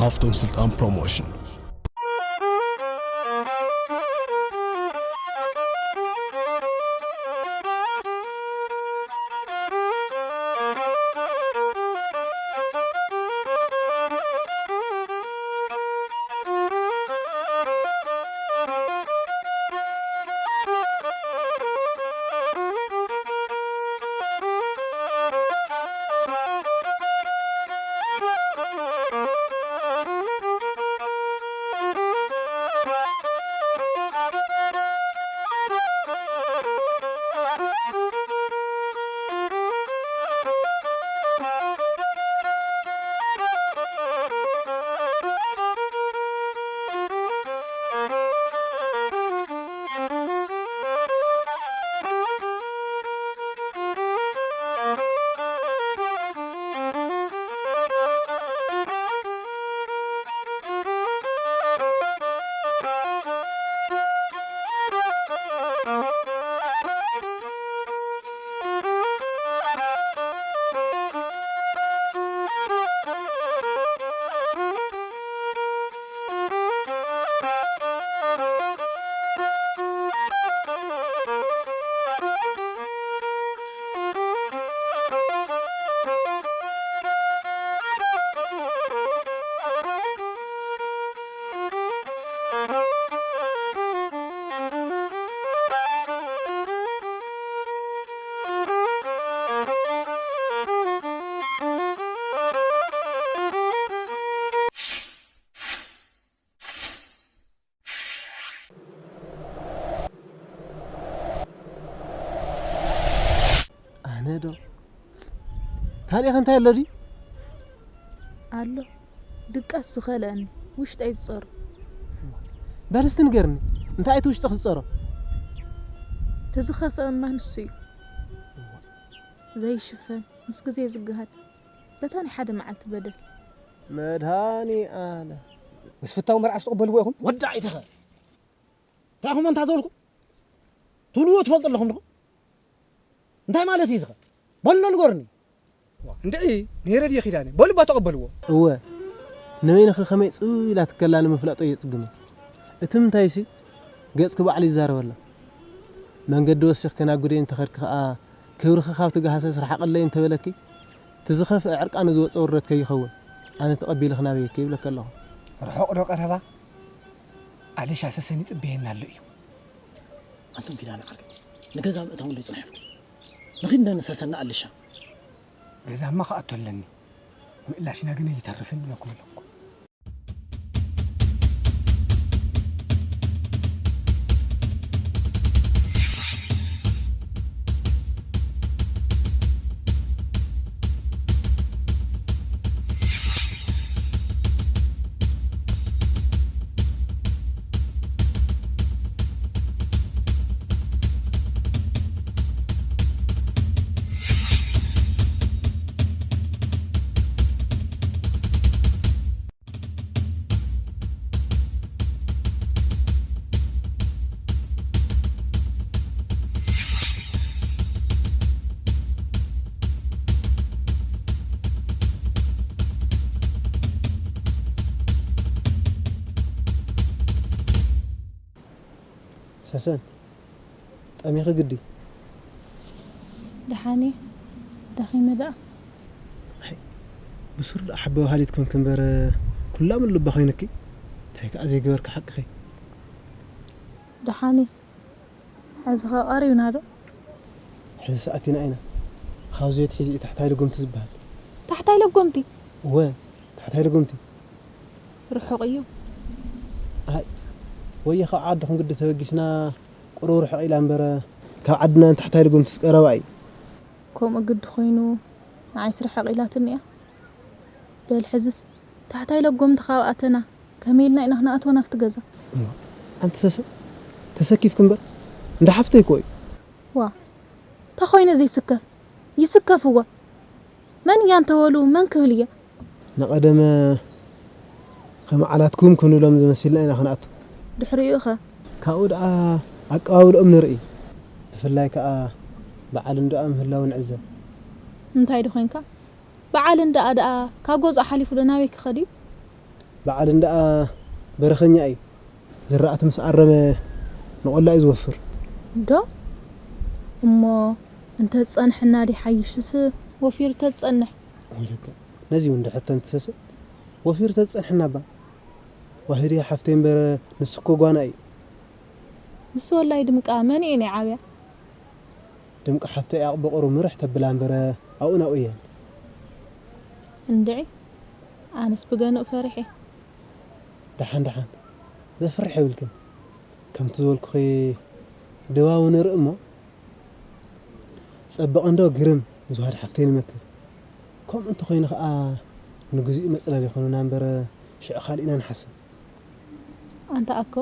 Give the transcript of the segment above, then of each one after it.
ሃፍቶም ስልጣን ፕሮሞሽን። ኣነ ዶ? ካልእ ከ እንታይ ኣሎ ድዩ? ኣሎ። ድቃስ ዝኸልአኒ፣ ውሽጠይ ዝጸሮ። በል እስቲ ንገርኒ፣ እንታይ እቲ ውሽጥኺ ዝጸሮ? እቲ ዝኸፍአ እማ ንሱ እዩ። ዘይሽፈን፣ ምስ ግዜ ዝገሃድ፣ በታ ናይ ሓደ መዓልቲ በደል። መድሃኒኣለ። ምስ ፍታው መርዓ ዝትቕበልዎ ኢኹም? ወዲ ዓይትኸ? እንታይ ኢኹም እንታ ዝበልኩ? ትብልዎ ትፈልጡ ኣለኹም ዲኹም? እንታይ ማለት እዩ ዝኸ? በሎ ንገሩኒ። እንድዒ፣ ነይረ ድየ ኪዳነ? በሉ እባ ተቐበልዎ። እወ፣ ንበይንኺ ከመይ ጽው ኢላ ትከላ ንምፍላጦ እየ ጽግመ። እቲ ምንታይሲ፣ ገጽኪ ባዕሉ ይዛረበላ። መንገዲ ወሲኽኪ ናብ ጉደይ እንተኸድኪ ኸኣ፣ ክብርኺ ካብ ትገሃሰስ ርሓቕለይ እንተበለኪ፣ እቲ ዝኸፍአ ዕርቃኑ ዝወጸ ውርደት ከይኸውን፣ ኣነ ተቐቢለ ክናበየኪ ይብለኪ ኣለኹ። ርሑቕ ዶ ቀረባ? ኣልሻ ሰሰን ይጽበየና ኣሎ እዩ። ኣንቱም ኪዳነ ዓርከይ፣ ንገዛ ምእታው እንዶ ይጽንሐልኩም። ንኺድ እንዶ ንሰሰና ኣልሻ። ገዛማ ክኣቱ ኣለኒ። ምእላሽና ግን ኣይተርፍን ኢለኩም ኣለኩ። ሰሰን፣ ጠሚኺ ግዲ። ደሓን እየ፣ ደኺመ ደኣ። ኣይ፣ ብሱር ደኣ ሓበ ወሃሊት ኮንኪ እምበር፣ ኩላ ምን ልባ ኮይንኪ። እንታይ ከኣ ዘይገበርኪ ሓቅኺ። ደሓን እየ። ሕዚ ኸ ቀሪብና ዶ? ሕዚ ሰኣቲና ኢና። ካብዚ ቤት ሕዚ እዩ ታሕታይ ልጎምቲ ዝበሃል። ታሕታይ ለጎምቲ? እወ፣ ታሕታይ ልጎምቲ። ርሑቕ እዩ። ኣይ፣ ወየ ካብ ዓዲ ክንግዲ ተበጊስና ቁሩብ ርሕቕ ኢላ እምበር፣ ካብ ዓድና ንታሕታይ ልጎምትስ ቀረባ እዩ። ከምኡ ግዲ ኮይኑ ንዓይስ ርሕቕ ኢላትኒ እያ። በል ሕዝስ ታሕታይ ለጎምቲ ካብ ኣተና ከመይ ኢልና ኢና ክንኣትዎ ናብቲ ገዛ? እሞ፣ ኣንቲ ሰሰ፣ ተሰኪፍኪ እምበር፣ እንዳ ሓፍተይ እኮ እዩ። ዋ፣ ተኾይነ ዘይስከፍ፣ ይስከፍ እዋ። መን እያ እንተበሉ፣ መን ክብል እየ? ንቐደመ ከም ዓላትኩም ክንብሎም ዝመሲልና ኢና ክንኣቱ። ድሕሪኡ ኸ? ካብኡ ደኣ ኣቀባብልኦም ንርኢ። ብፍላይ ከኣ በዓል እንድኣ ምህላው ንዕዘብ። እንታይ ዶ ኾንካ? በዓል እንድኣ ደኣ ካብ ገዝኡ ሓሊፉ ዶ ናበይ ክኸድ እዩ? በዓል እንደኣ በረኸኛ እዩ። ዝራእቲ ምስ ኣረመ ንቆላ እዩ ዝወፍር። ዶ እሞ እንተ ዝጸንሐና ዲ ሓይሽስ ወፊሩ ተዝጸንሕ። ወይለካ ነዚ እውን ድሕተን ትሰሰ ወፊሩ ተዝጸንሐና ባ ዋህዲ ሓፍተይ እምበረ ንስኮ ጓና እዩ። ምስ ወላይ ድምቃ መን እየ ናይ ዓብያ? ድምቂ ሓፍተይ ኣቕበቕሩ ምርሕ ተብላ እምበረ ኣብኡ ናብኡ እየን። እንድዒ ኣነስ ብገንኡ ፈሪሐ። ደሓን ደሓን ዘፍርሕ የብልክን። ከምቲ ዝበልኩኺ ድባቡ ንርኢ እሞ ጸበቐ እንዶ ግርም ምስ ዋህድ ሓፍተይ ንመክር። ከምኡ እንተኾይኑ ኸኣ ንግዚኡ መጽለል ይኾኑና እምበር ሽዑ ካልእ ኢና ንሓስብ። ኣንታ ኣኮ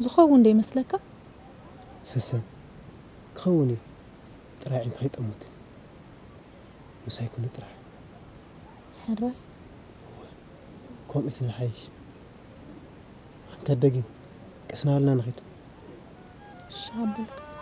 ዝኸውን ዶ ይመስለካ? ሰሰን ክኸውን እዩ ጥራይ ዓይንትኻ ይጠሙትኒ። ምሳይ ኩኒ ጥራሕ። ሕራይ። ከምኡ እቲ ዝሓይሽ። ክንከድ ደጊም ቀስ እናበልና ንኺድ። እሺ ኣቦልካስ።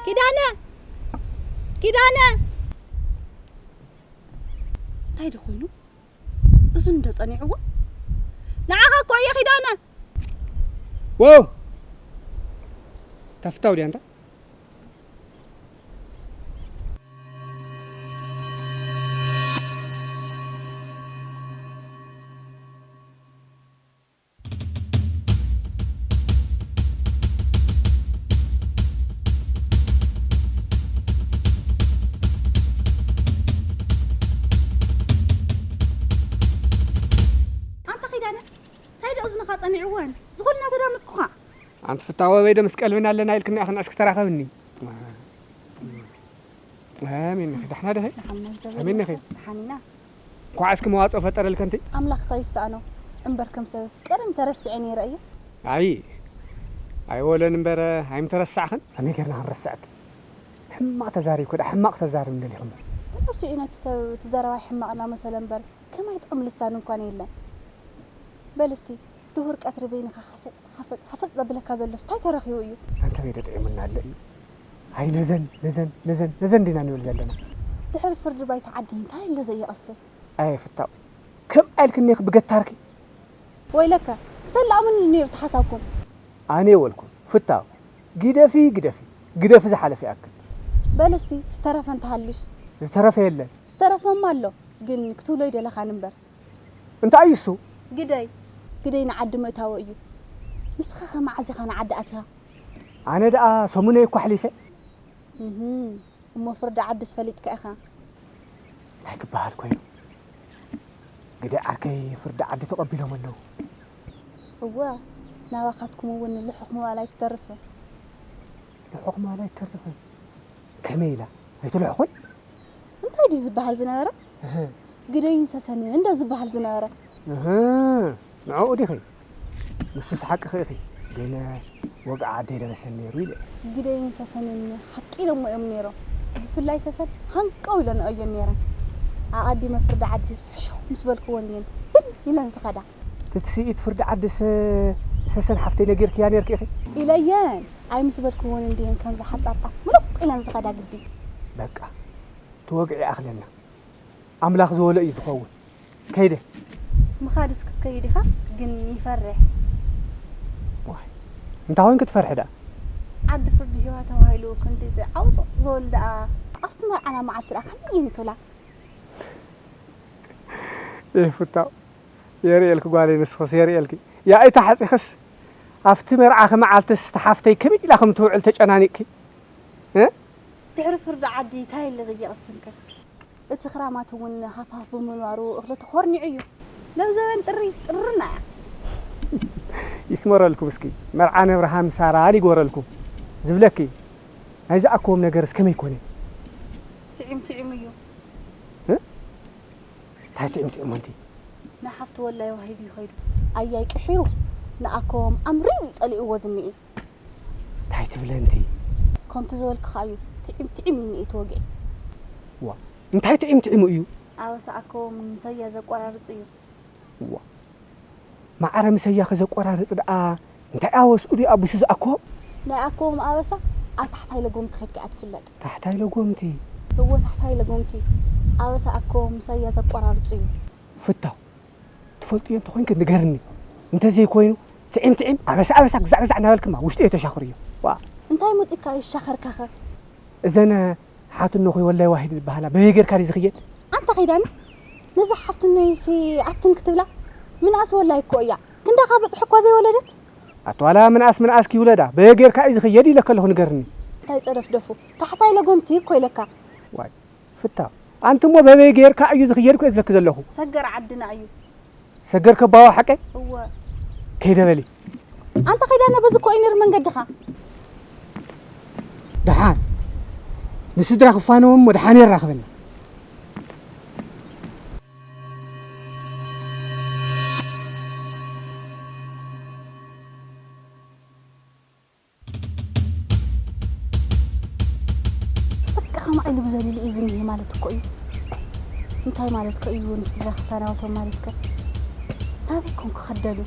ኪዳነ፣ ኪዳነ፣ እንታይ ዶ ኮይኑ? እዝኑ ዶ ጸኒዕዎ? ንዓኻ እኮ እየ ኪዳነ። ዋው! ታፍታው ድያ እንታ? ኣንታ ኪዳነ፣ እንታይ ዶ እዝንኻ ጸኒዕወን? ዝኹልና ተዳምጽኩኻ። ኣንቲ ፍታወ በይ ዶ ምስ ቀልብና ኣለና ኢልክና ኢኽን እስኪ ተራኸብኒ። ኣሜን ነኺ፣ ዳሕና ደኸ? ኣሜን ነኺ። ሓኒና። እንኳዕ እስኪ መዋጽኦ ፈጠረልከ እንቲ። ኣምላኽ እንታይ ይሰኣኖ? እምበር ከም ሰብስ ቀደም ተረሲዐ ነይረ እየ። ኣይ፣ ኣይወለን እምበር ኣይምተረሳዕኽን። ኣመይ ጌርና ክንረስዐኪ? ሕማቕ ተዛሪብኪ ደኣ፣ ሕማቕ ተዛርብ እንደሊኹ እምበር። ብነብሱ እዩ ነቲ ሰብ እቲ ዘረባይ ሕማቕ እናመሰሎ እምበር፣ ከማይ ጥዑም ልሳን እንኳን የለን። በል እስቲ፣ ድሁር ቀትሪ በይንኻ ሓፈጽ፣ ሓፈጽ፣ ሓፈጽ ዘብለካ ዘሎስ እንታይ ተረኺቡ እዩ? ኣንተ በይ ዶ ጥዒሙና ኣሎ እዩ? ኣይ ነዘን፣ ነዘን፣ ነዘን፣ ነዘን ዲና ንብል ዘለና? ድሕሪ ፍርዲ ባይታ ዓዲ እንታይ ኣሎ ዘይቐስብ? ኣየ ፍታው፣ ከምኣ ኢልክኒ ኢኺ ብገታርኪ። ወይለከ፣ ክተላእሙኒ ነይሩ ተሓሳብኩም። ኣነ የወልኩም፣ ፍታው፣ ግደፊ፣ ግደፊ፣ ግደፊ ዝሓለፈ ይኣክል። በል እስቲ፣ ዝተረፈ እንተሃልዩስ? ዝተረፈ የለን። ዝተረፈማ ኣሎ፣ ግን ክትብሎ ይደለኻን እምበር። እንታይ እዩ እሱ? ግደይ፣ ግደይ ንዓዲ ምእታዎ እዩ። ንስኻ ኸ መዓዝ ኢኻ ንዓዲ ኣቲኻ? ኣነ ደኣ ሰሙነይ እኮ ኣሕሊፈ። እህም፣ እሞ ፍርዲ ዓድስ ፈሊጥካ ኢኻ? እንታይ ክበሃል ኮይኑ? ግደይ ዓርከይ ፍርዲ ዓዲ ተቐቢሎም ኣለዉ። እወ፣ ናባኻትኩም እውን ልሑኽ ምባል ኣይትተርፍን። ልሑኽ ምባል ኣይትተርፍን? ከመይ ኢላ? ኣይትልሕኹን? እንታይ ድዩ ዝበሃል ዝነበረ? እህ። ግደይን ሰሰንን እንዶ ዝበሃል ዝነበረ። እህ፣ ንዕኡ ዲኺ? ንሱስ ሓቅኺ ኢኺ። ግን ወግዒ ዓደይ ደበሰን ነይሩ ኢለ። ግደይን ሰሰንን ሓቂ ኢሎሞ እዮም ነይሮም። ብፍላይ ሰሰን ሃንቀው ኢለንኦ እየን ነይረን። ኣቐዲመ ፍርዲ ዓዲ ሕሹኽ ምስ በልክወን እየን ብን ኢለን ዝኸዳ። እቲ ትስኢት ፍርዲ ዓድስ ንሰሰን ሓፍተይ ነጊርክያ ነይርኪ ኢኺ? ኢለየን። ኣይ ምስ በልክወን እንድየን ከምዚ ሓርጣርጣ ምሉቕ ኢለን ዝኸዳ ግዲ። በቃ፣ እቲ ወግዒ ይኣኽለና። ኣምላኽ ዝበሎ እዩ ዝኸውን። ከይደ። ምኻድስ ክትከይድ ኢኻ፣ ግን ይፈርሕ። ዋይ፣ እንታይ ኾይንኪ ትፈርሒ ደኣ? ዓዲ ፍርዲ ሂዋ ተባሂሉ ክንዲ ዝዓውጾ ዝወልድ ደኣ ኣብቲ መርዓና መዓልቲ ደኣ ከመይ እየን ክብላ? ይፍታው የርእየልኪ ጓለይ፣ ንስኽስ የርእየልኪ። ያኢ ተሓጺኽስ ኣብቲ መርዓኺ መዓልትስ ተሓፍተይ ከመይ ኢላ ከም ትውዕል ተጨናኒቕኪ። እ? ድሕሪ ፍርዲ ዓዲ እንታይ ኣሎ ዘየቕስንከ? እቲ ክራማት እውን ሃፍሃፍ ብምንባሩ እኽሊ ተኾርኒዑ እዩ። ሎም ዘበን ጥሪ ጥርና እያ። ይስመረልኩም እስኪ፣ መርዓ ነብርሃም ሳራን ይግበረልኩም ዝብለኪ። ናይ ዝኣከቦም ነገርስ ከመይ ኮነ? ትዒም ትዒም እዩ። እ? እንታይ ትዒም ትዒም ኣንቲ? ንሓፍቲ ወላይ ዋሂድ እዩ ኸይዱ። ኣያይ ቅሒሩ ንኣከቦም ኣምሪሩ ጸሊእዎ ዝኒኤ። እንታይ ትብለንቲ? ከምቲ ዝበልክኻ እዩ። ትዒም ትዒም እዩ እኒኤ ተወጊዒ። ዋ፣ እንታይ ትዒም ትዒሙ እዩ? ኣበሳ ኣከቦም ምሰያ ዘቆራርጽ እዩ። ዋ፣ ማዕረ ምሰያ ከዘቆራርጽ ደኣ እንታይ ኣወስኡ ድዩ ኣቢሱ ዝኣኮ? ናይ ኣኮም ኣበሳ ኣብ ታሕታይ ለጎምቲ ኸድካ እያ ትፍለጥ። ታሕታይ ለጎምቲ? እዎ፣ ታሕታይ ለጎምቲ። ኣበሳ ኣኮም ምሰያ ዘቆራርጽ እዩ። ፍታው፣ ትፈልጥዮ እንተኾይንኪ ንገርኒ። እንተዘይኮይኑ፣ ትዒም ትዒም፣ ኣበሳ ኣበሳ፣ ግዛዕ ግዛዕ እናበልክማ ውሽጢ እየ ተሻኽርዮ። ዋ። እንታይ መጺካ ይሻኸርካኸ? እዘን ሓትኖ ኾይ ወላይ ዋሂድ ዝበሃላ በበይ ጌርካ ድዩ ዝኽየድ? ኣንታ ኸይዳኒ፣ ነዛ ሓፍትነይሲ ኣትን ክትብላ፣ ምንኣስ ወላይ እኮ እያ። ክንዳኻ በጽሒ እኳ ዘይወለደት። ኣትዋላ ምንኣስ ምንኣስ ኪውለዳ፣ በበይ ጌርካ እዩ ዝኽየድ ኢለካ ኣለኹ፣ ንገርኒ። እንታይ ጸደፍደፉ፣ ታሕታይ ለጎምቲ እኮ ኢለካ። ዋይ፣ ፍታው። ኣንቲ እሞ በበይ ጌርካ እዩ ዝኽየድ እኮ እየ ዝለኪ ዘለኹ። ሰገር ዓድና እዩ። ሰገር ከባዋ ሓቀይ? እወ። ከይደ በሊ። ኣንታ ኸይዳና በዚ ኮይነር መንገድኻ። ደሓን። ንስድራ ክፋነዎም እሞ ደሓን የራኽበና። በቃ ከማይ ኢሉ ብዘሊሉ እዩ ዝኒሄ ማለት እኮ እዩ። እንታይ ማለት ከ እዩ ንስድራ ክሰናበቶም ማለት ከ? ናበይ ኮን ክኸደሉ?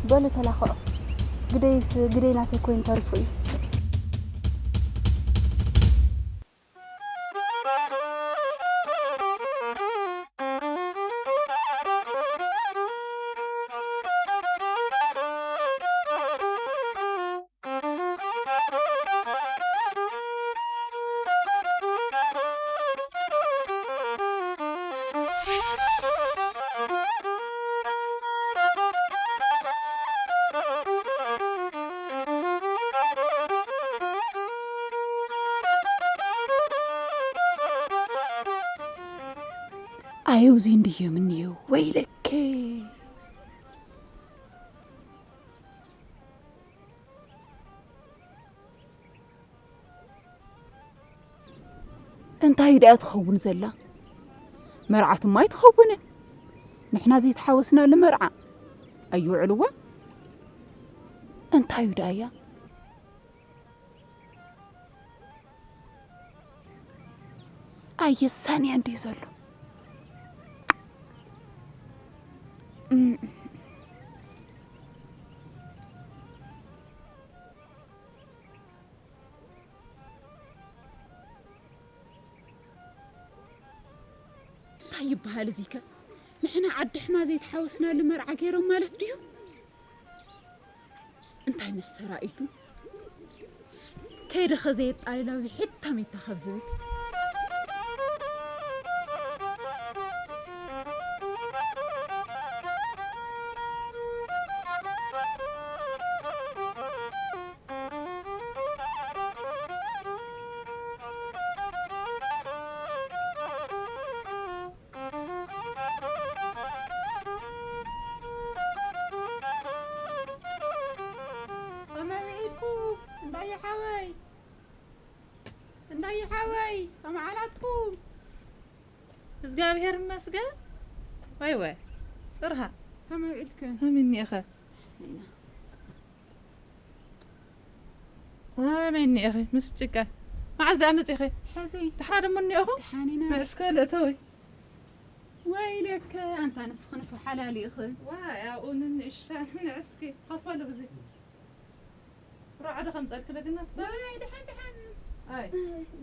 በሉ ተላኽዑ። ግደይስ ግደይ ናተይ ኮይኑ ተሪፉ እዩ። ኣየው እዚ እንድዮም እኒሄው ወይለከ። እንታይ ደኣ ትኸውን ዘላ? መርዓትማ ኣይትኸውንን። ንሕና ዘይተሓወስናሉ መርዓ ኣይውዕልዋ። እንታይ ደኣ እያ? ኣየሳንያን ድዩ ዘሎ? እም። እንታይ ይበሃል እዚከ? ንሕና ዓዲ ሕማ ዘይተሓወስናሉ መርዓ ገይሮም ማለት ድዩ? እንታይ መስተራኢቱ? ከይደ ኸ ዘየጣልል ኣብዚ ሕታም ይታኸብ ዝብል። ከመይ ውዒልኩም እንዳየ ሓወይ? እንዳየ ሓወይ፣ ከመይ ዓላትኩም? እግዚኣብሔር ይመስገን። ወይ ወይ፣ ጽርሃ። ከመይ ውዒልክን? ከመይ እኒኤኸ? ከመይ እኒኤኺ? ምስ ጭቃ። መዓዝ ደኣ መጺኺ? ሕዚ። ደሓን ደሞ እኒኤኹ? ደሓን ኢና። ንዕስከ ልእተዊ። ወይለከ፣ ኣንታ ንስኽንስ ወሓላሊ ኢኺ። ዋይ፣ ኣብኡ ንንእሽታን ንዕስኪ። ሃፋሉ ብዚ። ሮዓ ዶ ከምጸልኪ ደግና? ዋይ፣ ደሓን፣ ደሓን። ኣይ።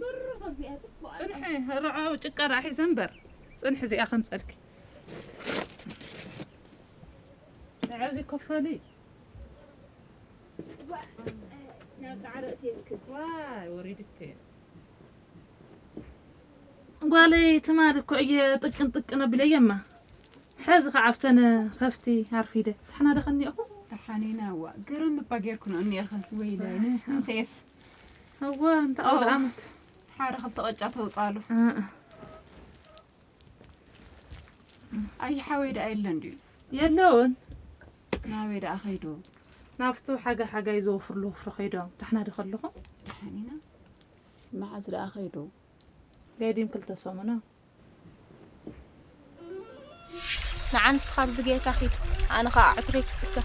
ብሩ ካብዚኣ ጽቡቕ ኣላ። ጽንሒ፣ ሮዓ ጭቃ ደኣ ሒዘ እምበር። ጽንሒ እዚኣ ከምጸልኪ። ንዓዚ ኮፈሊ። ዋ፣ ዋይ ወሪድክ። ጓለይ ትማል እኮ እየ ጥቅን ጥቅን ኣቢለየማ። ሕዚ ከዓ ኣብተን ከፍቲ ኣርፊደ። ደሕና ደኸ እኒኦኹ? ደሓን ኢና። እዋ፣ ግርም እባ ጌርኩ ነው እኒኦኸ። ወይላይ፣ ንዝትንሰየስ። እዋ፣ እንተ ኣውደ ዓመት። ሓደ ክልተ ቅጫ ተውፃሉ። እ፣ እ። ኣይ ሓወይ ደኣ የለን ድዩ? የለውን። ናበይ ደኣ ከይዱ? ናብቱ ሓጋ ሓጋይ ዝወፍርሉ ወፍሪ ከይዶም። ደሕና ዶ ከለኹም? ደሓን ኢና። መዓዝ ደኣ ከይዱ? ገዲም ክልተ ሰሙና። ንዓ ንስኻ ኣብዚ ጌርካ ኪድ፣ ኣነ ኸኣ ዕትሮይ ክስከ።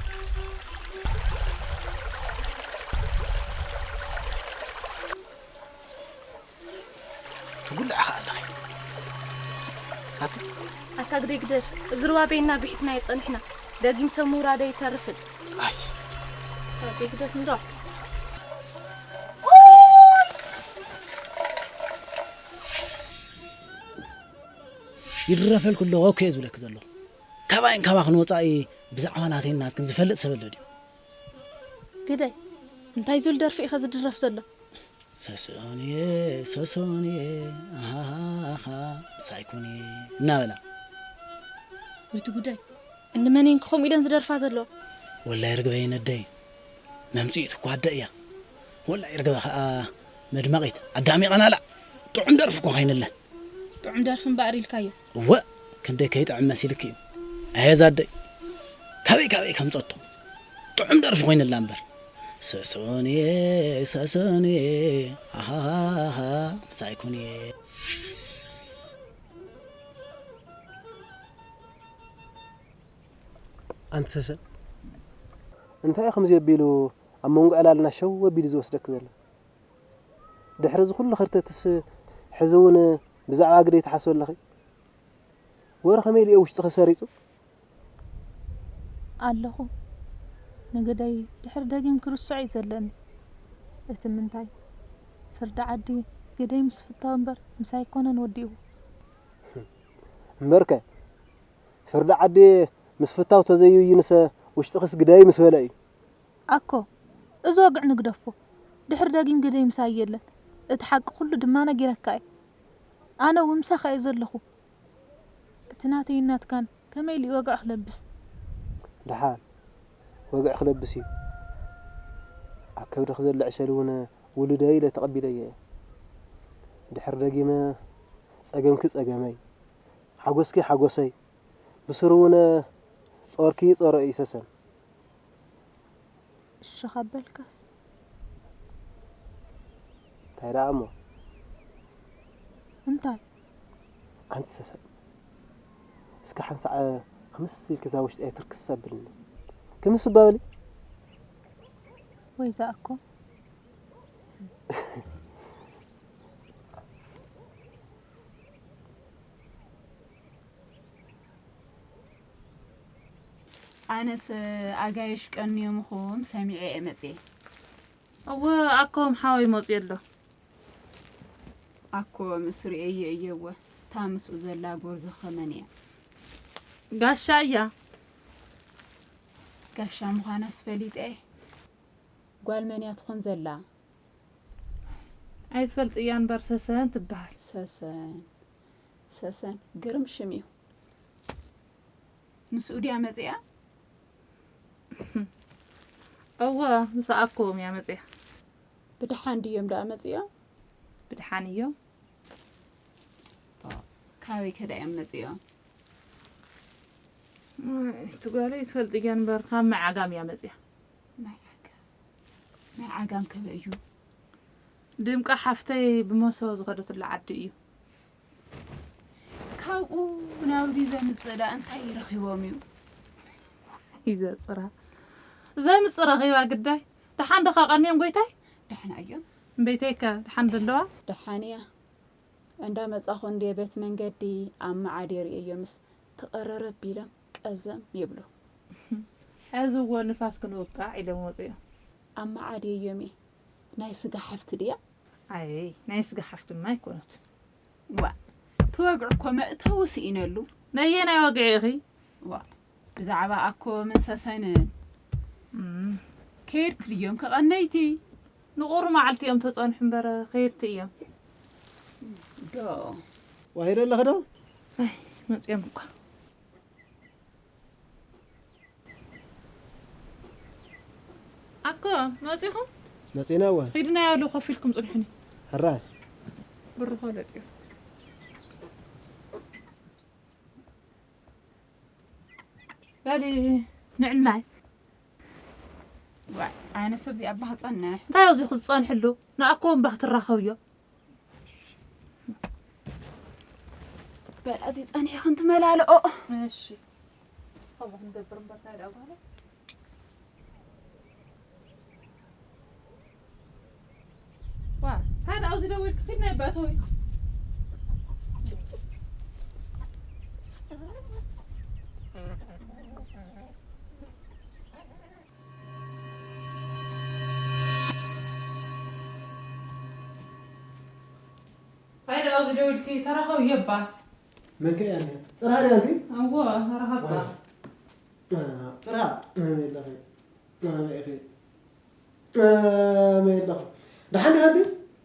ትጉልዒ ኸኣ ኣለኺ። ኣቲ ኣታ ግደይ ግደፍ፣ እዚ ሩባ በይንና ብሒትና ኣይጸንሕና። ደጊም ሰብ ምውራዱ ኣይተርፍን። ኣይ ኣታ ግደይ ግደፍ እንዶ። ይድረፈልኩ ኣለኹ እኮ እየ ዝብለኪ ዘለኹ። ካባይን ካባኽን ወጻኢ ብዛዕባ ናተይን ናትክን ዝፈልጥ ሰብ ኣሎ ድዩ? ግደይ፣ እንታይ ዝብል ደርፊ ኢኸ ዝድረፍ ዘሎ? ሰሰንየ ሰሰንየ ኣሃሃሃ ሳይኮንየ እናበላ። ወይ እቲ ጉዳይ፣ እንመን እየን ከምኡ ኢለን ዝደርፋ ዘለዋ? ወላይ ርግበይ ነደይ፣ መምጽኢት እኮ ኣደ እያ። ወላይ ርግበ ኸኣ መድመቒት ኣዳሚቐናላ። ጥዑም ደርፊ እኮ ኸይንለ። ጥዑም ደርፊ እምበኣር ኢልካዮ። እወ፣ ክንደይ ከይጥዕም መሲልኪ እዩ። ኣየ ዛደይ፣ ካበይ ካበይ ከምጸቶ። ጥዑም ደርፊ ኮይንላ እምበር። ሰሶንየ፣ ሰሶንየ፣ ኣሃሃሃ፣ ሳይኮንየ። ኣንቲ ሰሰን፣ እንታይ እዩ ከምዚ ኣቢሉ ኣብ መንጎ ዕላልና ሸው ኣቢሉ ዝወስደኪ ዘሎ? ድሕሪ እዚ ኩሉ ከርተትስ ሕዚ እውን ብዛዕባ ግደይ ትሓስቢ ኣለኺ? ወረ ከመይ ኢሉ እዩ ውሽጥኺ ሰሪጹ? ኣለኹ። ንግደይ ድሕሪ ደጊም ክርስዖ እዩ ዘለኒ። እቲ ምንታይ፣ ፍርዲ ዓዲ ግደይ ምስ ፍታው እምበር ምስ ኣይኮነን ወዲእዎ። እምበርከ፣ ፍርዲ ዓዲ ምስ ፍታው ተዘይብይንሰ ውሽጥኽስ ግደይ ምስ በለ እዩ። ኣኮ፣ እዚ ወግዒ ንግደፎ። ድሕሪ ደጊም ግደይ ምሳይ የለን። እቲ ሓቂ ኩሉ ድማ ነጊረካ እየ። ኣነ እውን ምሳኻ እየ ዘለኹ። እቲ ናተይን ናትካን ከመይ ኢሉ እዩ ወግዒ ክለብስ? ደሓን ወግዒ ክለብስ እዩ። ኣብ ከብድኺ ዘሎ ዕሸል እውን ውሉደይ ኢለ ተቐቢለዮ እየ። ድሕሪ ደጊመ ጸገምኪ ጸገመይ፣ ሓጎስኪ ሓጎሰይ፣ ብስሩ እውን ጾርኪ ጾረይ እዩ ሰሰን። እሺ ካብ በልካስ። እንታይ ደኣ እሞ? እንታይ? ኣንቲ ሰሰን፣ እስከ ሓንሳዕ ክምስ ኢልኪ እዛ ውሽጠይ ትርክስ ኣብልኒ። ክምስ እባ በሊ። ወይ ዝኣኮ። ኣነስ ኣጋይሽ ቀንዮምኹም ሰሚዐ እየ መጽየ። እወ፣ ኣኮም ሓወይ መጽዩ ኣሎ። ኣኮ ምስ ርእየዮ እየ እወ። እታ ምስኡ ዘላ ጎርዞ ኸመን እያ? ጋሻ እያ። ጋሻ ምዃናስ ፈሊጠ። ጓል መን እያ ትኾን ዘላ? ኣይትፈልጥያ እምበር ሰሰን ትበሃል። ሰሰን፣ ሰሰን፣ ግርም ሽም እዩ። ምስኡ ድያ መጺኣ? እወ፣ ምስ ኣኮም እያ መጺኣ። ብደሓን ድዮም ደኣ መጺኦም? ብደሓን እዮም። ካበይ ከ ደኣ እዮም መጺኦም? እቲ ጓለይ ትፈልጥያ እምበር ካብ ማይ ዓጋም እያ መጺኣ። ማይ ዓጋም? ማይ ዓጋም ከበይ እዩ? ድምቃ ሓፍተይ ብመሶ ዝኸደትሉ ዓዲ እዩ። ካብኡ ናብዚ ዘምጽእ ደኣ እንታይ ረኺቦም እዩ? ይዘጽራ። ዘምጽእ ረኺባ ግዳይ። ደሓን ዶ ከቐንዮም ጎይታይ? ደሓን እዮም። እምበይተይከ ደሓን ዶ ኣለዋ? ደሓን እያ። እንዳ መጻኹ እንድየ ቤት መንገዲ ኣብ መዓድ የርእየዮምስ ተቐረረብ ኢሎም ቀዘም ይብሉ። ሕዚ እዎ ንፋስ ክንውቃዕ ኢሎም ወጺኦም። ኣብ መዓድ የዮም እየ። ናይ ስጋ ሓፍቲ ድያ? ኣይ፣ ናይ ስጋ ሓፍትማ ኣይኮነት። ዋእ፣ እቲ ወግዒ እኮ መእተዊ ስኢነሉ። ነየናይ ወግዒ ኢኺ? ዋእ፣ ብዛዕባ ኣኮ መሰሰን። እም። ከየድትልዮም ከቐነይቲ። ንቑሩብ መዓልቲ እዮም ተጸንሑ እምበር ከየድቲ እዮም። ዶ ዋሂደ ኣለኺ ዶ? ኣይ፣ መጺኦም እኳ። ኣኮ፣ መጺኹም? መጺና እወ። ኺድና ያሉ ኮፍ ኢልኩም ጽንሑኒ። ሕራ። ብርኾ ለጥዩ። በሊ ንዕናይ። ዋይ፣ ኣነ ሰብ እዚኣ ባህ ጸንሕ። እንታይ ኣብዚ ክትጸንሕሉ? ንኣኮ እምባ ክትራኸብዮ። በል፣ እዚ ጸኒሑ ክንትመላልኦ። እሺ። ከምኡ ክንገብር እምበር፣ እንታይ ደኣ ጓለይ? ዋ፣ እንታይ ደኣ ኣብዚ ደው ኢልኪ? ኪድ ናይ ባእታዊ። እንታይ ደኣ ኣብዚ ደው ኢልኪ? ተራኸቢ እባ። መን ከ እያ እንዲያ? ጽርሃ ድያ ኣንቲ? እወ፣ ተራኸባ። ዋይ። አ፣ ጽርሃ፣ ኣበይ ኣለኺ? ኣበይ ኢኺ? ኣበይ ኣለኹ? ደሓን ዲኻ ኣንቲ?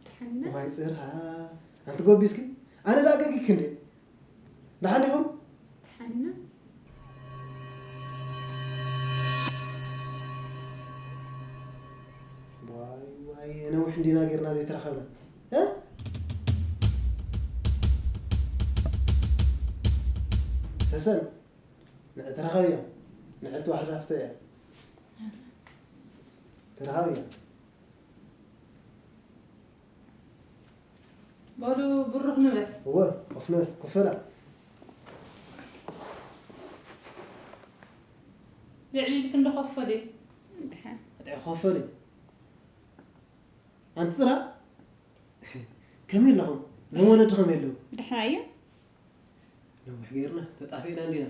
ድሓና ዋይ ጽርሃ፣ ኣንቲ ጎቢስኪ? ኣነ ደኣ ገጊክ እንዴ? ደሓን ዲኹም? ድሓና ዋይ ዋይ፣ ነዊሕ እንዲና ጌርና ዘይተራኸብና። እ? ሰሰን፣ ንዕ ተራኸብያ። ንዕቲ ዋሕዳ ፍቶ እያ። ተራኸብያ። በሉ ብሩኽ ንበል። እወ፣ ኮፍ ንበል፣ ኮፍ በላ። ልዕሊ ኢልክ እንዶ ኮፍ በሊ። ድሓን ኣጥዒ ኮፍ በሊ። ኣንቲ ጽራ፣ ከመይ ኣለኹም? እዞም ወለዲ ከመይ ኣለዉ? ድሕና እዩ ነዊሕ ጌርና፣ ተጣፊእና እንዲና።